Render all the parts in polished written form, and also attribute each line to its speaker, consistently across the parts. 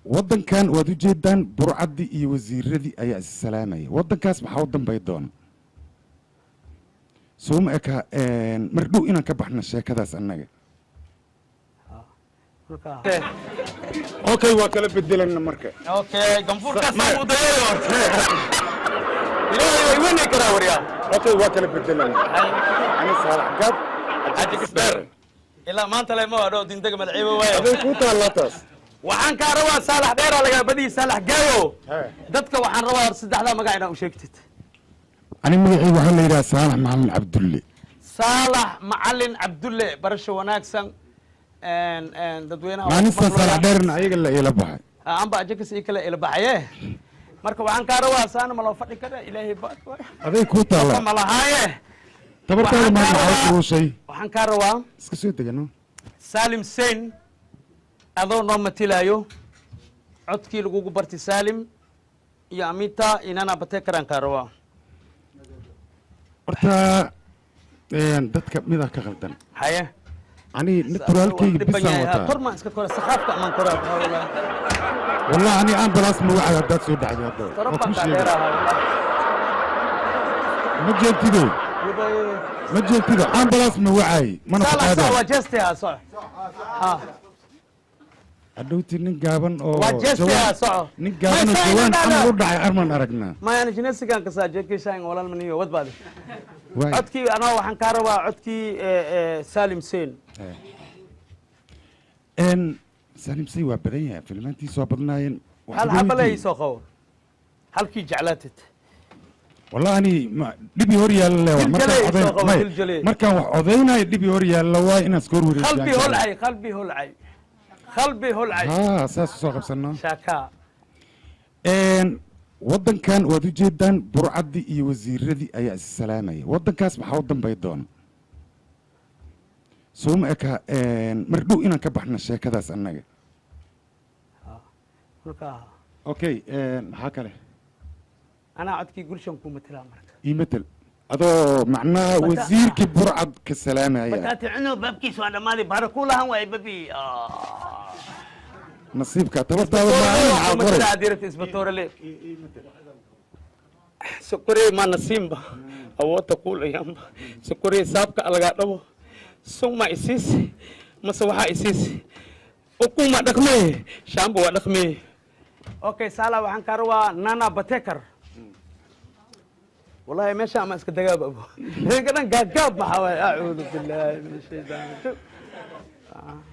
Speaker 1: Waddankan waad ujeedaan, burcaddii iyo wasiiradii ayaa is salaamaya. Waddankaas maxaa u dambay doona? Sooma eka mar dhow inaan ka baxno sheekadaas annaga?
Speaker 2: Marka
Speaker 1: Okay, waa kala bedelana marka.
Speaker 2: Okay, ganfuurkaas u dayayo horta. Ilaahay way weyni karaa waryaa.
Speaker 1: Okay, waa kala bedelana. Ani Saalax Gaab.
Speaker 2: Xaji Kisdheer ilaa maanta le ma adho dindaga madaxiiba waayo.
Speaker 1: Aday kuu taallaa taas.
Speaker 2: Waxaan kaa rabaa Saalax Dheera lagaa badiyay, Saalax Gaayo. Dadka waxaan rabaa hor saddexdaa magac inaa u sheegtid.
Speaker 1: Ani magacii waxaa la yidhaha Saalax Macalin Cabdulle.
Speaker 2: Saalax Macalin Cabdulle, barasho wanaagsan dadweynaha.
Speaker 1: Maalintan Saalax Dheerna ayaga la ila baxay.
Speaker 2: Amba ajakas ii kale ila baxaye. Marka waxaan kaa rabaa, saana ma loo fadhi kara, Ilaahay ba
Speaker 1: Aday kuu taallaa.
Speaker 2: ma lahaaye.
Speaker 1: Tabartaada maa maxaa kuruushay?
Speaker 2: Waxaan kaa rabaa
Speaker 1: Iska soo degano.
Speaker 2: Salim Sein, adoo noo matilaayo codkii lagugu bartay, Salim iyo Amita inana Batekaraan kaa rabaa.
Speaker 1: Horta dadka midaa ka qaldan.
Speaker 2: Haye.
Speaker 1: Ani naturaalkayga bisaan wataa.
Speaker 2: Kormaan iska kora saqaafka amaan koraa.
Speaker 1: Wallahi ani ambulance ma wacay haddaad soo dhacday hadda. Waa
Speaker 2: Torobaan
Speaker 1: kuu
Speaker 2: kaa
Speaker 1: sheegay.
Speaker 2: dheeraha.
Speaker 1: Ma joogtido, ma joogtido, ambulance ma wacay mana ku
Speaker 2: Saalax, soc.
Speaker 1: qaadaan.
Speaker 2: Waa jesteha, soc ha.
Speaker 1: Hadhowti nin gaaban oo
Speaker 2: Waa jesteha, soco.
Speaker 1: nin gaaban oo
Speaker 2: Ma
Speaker 1: jawaan
Speaker 2: saa
Speaker 1: camal u dhacay armaan aragnaa.
Speaker 2: Maya, jinesigan kasaa jekishan walal maniyo wadbaadi.
Speaker 1: Waay.
Speaker 2: Codkii anaa waxaan kaa rabaa codkii Salim Sein.
Speaker 1: Salim Say waa badan yahay, filmaantiisu waa badnaayeen.
Speaker 2: Hal xabale ii soo qabo, halkii jeclaatid.
Speaker 1: Wallahi ani ma dhibi hor yaalla le waa markaan
Speaker 2: Diljale
Speaker 1: codayn
Speaker 2: soo qabo,
Speaker 1: may
Speaker 2: diljale.
Speaker 1: Markaan wax codaynayo dhibi hor yaalla waay inaan iska hor wareejiyo.
Speaker 2: Qalbi holcay, qalbi holcay, qalbi holcay.
Speaker 1: Haa, saas usoo qabsano.
Speaker 2: Shaka.
Speaker 1: Waddankan waad ujeedaan, burcaddii iyo wasiiradii ayaa is salaamaya. Waddankaas maxaa u dambay doona? Sooma eka mar dhow inaan ka baxno sheekadaas annaga?
Speaker 2: Marka
Speaker 1: Okay, maxaa kale?
Speaker 2: Anaa codkii Gulshan ku matilaa marka.
Speaker 1: Ii matel adoo macnaha wasiirkii burcad ka salaamaya.
Speaker 2: Bataati cuno, baabkiis waa dhammaaday, barakulahan waay babi.
Speaker 1: Nasiibka tabartaada maahan maxaa qoray.
Speaker 2: Adirta isbatorale sokorey ma nasiimba awoodta kuulayamba sokorey saabka alagaa dhabo suma isiisi mase waxaa isiisi ukuma dhaqmee shaamba waa dhaqmee. Okay, Sala, waxaan kaa rabaa Nana Batekar. Wallahi meesha ama iska dagaab abo idinka dhan gaagaab maxaa waaye? Acuudu billahi min ashaytaan rajiim.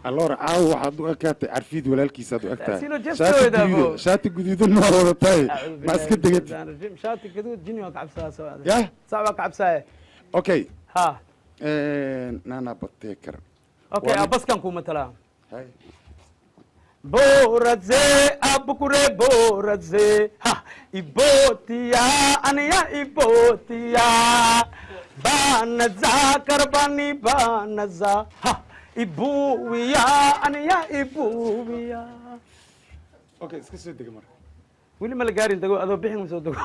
Speaker 1: Alloora, caawa waxaad u ekaatay carfiid walaalkiisaad u egtahay.
Speaker 2: Sino
Speaker 1: Shaati
Speaker 2: jeftooda
Speaker 1: guduudan
Speaker 2: abo.
Speaker 1: Shaati guduudan ma wadatay, ma iska degatid?
Speaker 2: Shaati gaduud jini waa ka cabsadaa soo.
Speaker 1: Yah.
Speaker 2: Sac waa ka cabsaaye.
Speaker 1: Okay.
Speaker 2: Ha.
Speaker 1: Nana Batekar.
Speaker 2: Okay. Abaskan kuu matalaa.
Speaker 1: Hay.
Speaker 2: Boradze abukure boradze ha ibotiya aniya ibotiya banaza karbani banaza ha ibuwiya aniya ibuwiya.
Speaker 1: Okay, iska soo dega marka.
Speaker 2: Weli ma la gaarin, dego adoo bixin ma soo dego.